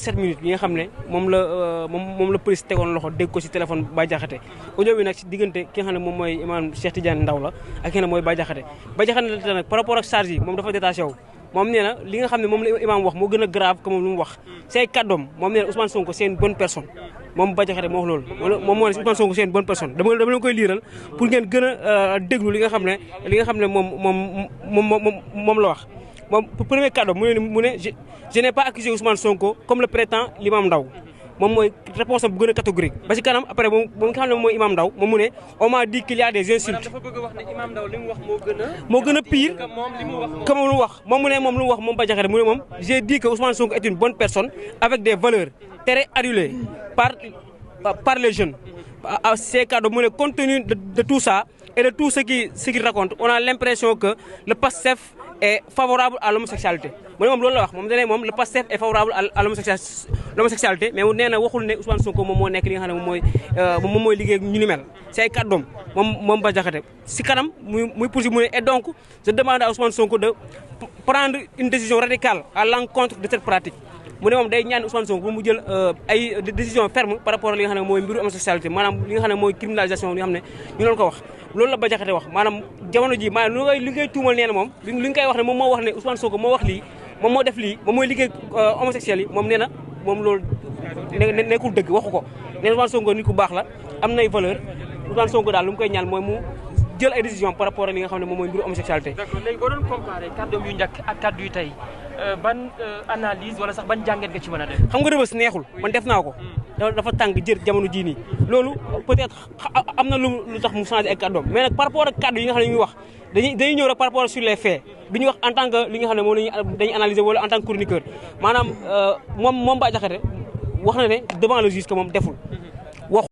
7 minutes yi nga xam ne moom la police tegoon loxo dégg ko si téléphone Bah Diakhaté audio bi nag si diggante ki nga xam ne moom mooy imam Cheikh Tidiane Ndaw la ak ki nga xam ne mooy Bah Diakhaté nag par rapport ak charge yi moom dafa détaché wu moom nee na li nga xam ne moom la imam wax moo gën a grave que moom lu mu wax say kàddoom moom nee na Ousmane Sonko c'est une bonne personne moom Bah Diakhaté moo wax loolu moom moo ne Ousmane Sonko c'est une bonne personne dama leen koy liiral pour ngeen gën a déglu li nga xam ne moom la wax moom premier kàddoom mu ne je n'ai pas accusé Ousmane Sonko comme le prétend l'imam Ndaw moom mooy réponse bu gën a catégorique ba ci kanam après moom nga xam ne mooy imam Ndaw moom mu ne on m'a dit qu'il y a des insultes. dafa bëgg a wax ne imam Ndaw li mu wax moo gën a pire que moom lu wax moom mu ne moom lu mu wax moom Bah Diakhaté mu ne moom j'ai dit que Ousmane Sonko est une bonne personne avec des valeurs très adulées par les jeunes. À ces cas mu ne compte tenu de tout ça et de tout ce qu'il raconte on a l'impression que le PASTEF est favorable à l'homosexualité mu ne moom loolu la wax moom dane moom le PASTEF est favorable à l'homosexualité mais nee na waxul ne Ousmane Sonko moom moo nekk li nga xam ne moom mooy liggéey ñu ni mel si ay kàddoom moom Bah Diakhaté si kanam muy poursuivre mu ne et donc je demande à Ousmane Sonko de prendre une décision radicale à l'encontre de cette pratique mu ne moom day ñaan Ousmane Sonko mu jël ay décision ferme par rapport ak li nga xam ne mooy mbiru homosexualité maanaam li nga xam ne mooy criminalisation li nga xam ne ñu doon ko wax loolu la Bah Diakhaté wax maanaam jamono ji maanaam li ngay tuumal nee na moom li nga koy wax ne moom moo wax ne Ousmane Sonko moo wax lii moom moo def lii moom mooy liggéey homosexuel yi moom nee na moom loolu nekkul dëgg waxu ko nee na Ousmane Sonko nit ku baax la am nay valeur Ousmane Sonko daal lu mu koy ñaan mooy mu jël ay décision par rapport ak li nga xam ne moom mooy mbiru homosexualité. D'accord léegi boo doon comparé kàddoom yu njëkk ak kàddu yu tey ban analyse wala sax ban jàngat nga ci mën a def. xam nga Rebeuss neexul man def naa ko dafa tàng jër jamono jii nii loolu peut-être am na lu tax mu changé ay kàddoom mais nag par rapport ak kàddu yi nga xam ne ñuy wax dañuy ñëw rek par rapport sur les faits bi ñu wax en tant que li nga xam ne moom dañuy analyser wala en tant que chroniqueur maanaam moom Bah Diakhaté wax na ne devant le juge que moom deful